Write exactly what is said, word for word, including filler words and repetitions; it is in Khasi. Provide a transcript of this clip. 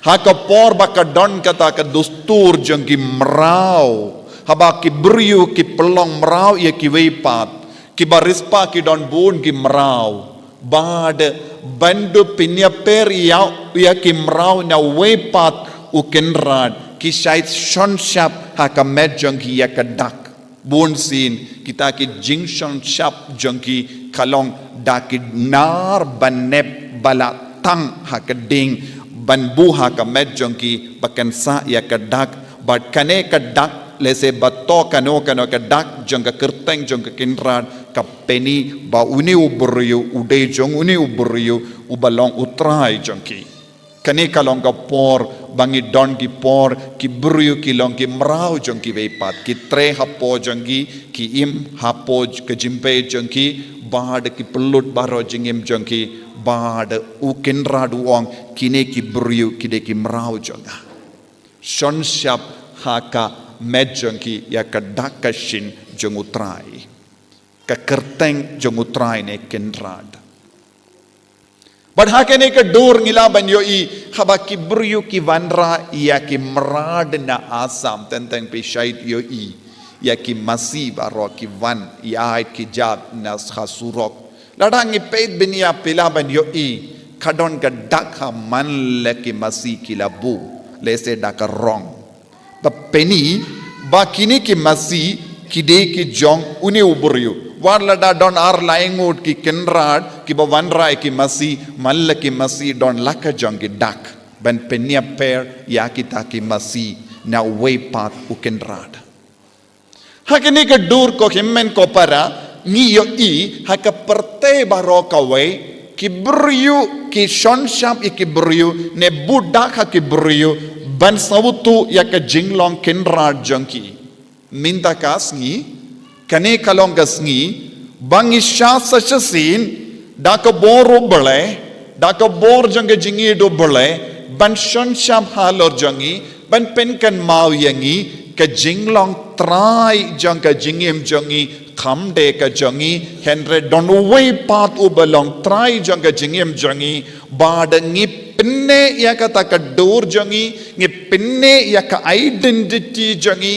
Ha ka por ba ka don kata ka dustur jong ki mraw, haba ki briew ki pynlong mraw ïa kiwei pat, kiba riewspah ki don bun ki mraw. Bad ban da pynïapher ïa, ïa ki mraw na uwei pat u kynrad, ki shait shon shap ha ka met jong ki ïa ka dak. Bun sien kita ki jingshon shap jong ki ka long da ki nar ban nep ba la tang ha ka ding, ban buh ha ka met jong ki ba kan sah ïa ka dak. Bad kane ka dak, lehse ba to kano kano ka dak jong ka kyrteng jong ka kynrad, ka pyni ba une u briew u dei jong une u briew uba long u trai jong ki. Kane ka long ka por ba ngi don ki por, ki briew ki long ki mraw jong kiwei pat, ki trei hapoh jong ki, ki im hapoh ka jingpei jong ki, bad ki pynlut baroh jingim jong ki. Bad u kynrad u ong, kine ki briew ki dei ki mraw jong nga. Shon shap ha ka met jong ki ïa ka dak ka shin jong u trai, ka kyrteng jong u trai ne kynrad. Bad ha kane ka dur ngi lah ban ïohi, haba ki briew ki wanrah ïa ki mrad na Assam, teng teng phi shait ïohi ïa ki masi baroh ki wan ïaid ki jat na ha surok. Lada ngi peit bniah phi lah ban ïohi, ka don ka dak ha man la ki masi ki la buh, lehse da ka rong. Ba pyni ba kine ki masi ki dei ki jong une u briew. Wat lada don ar lai ngut ki kynrad kiba wanrah ïa ki masi, man la ki masi don la ka jong ki dak ban pynïapher ïa kita ki masi na uwei pat u kynrad. Ha kane ka dur, ko hynmen ko para, ngi ïohi ha ka pyrthei baroh kawei, ki briew ki shon shap ïa ki briew ne buh dak ha ki briew ban sngewthuh ïa ka jinglong kynrad jong ki. Mynta ka sngi, kane ka long ka sngi ba ngi shah sa shisien da ka bor u Blei, da ka bor jong ka jingïeit u Blei, ban shon shap halor jong ngi, ban pynkynmaw ïa ngi, ka jinglong trai jong ka jingim jong ngi kam dei ka jong ngi, hynrei don uwei pat uba long trai jong ka jingim jong ngi. Bad ngi pynneh ïa kata ka dur jong ngi, ngi pynneh ïa ka identity jong ngi.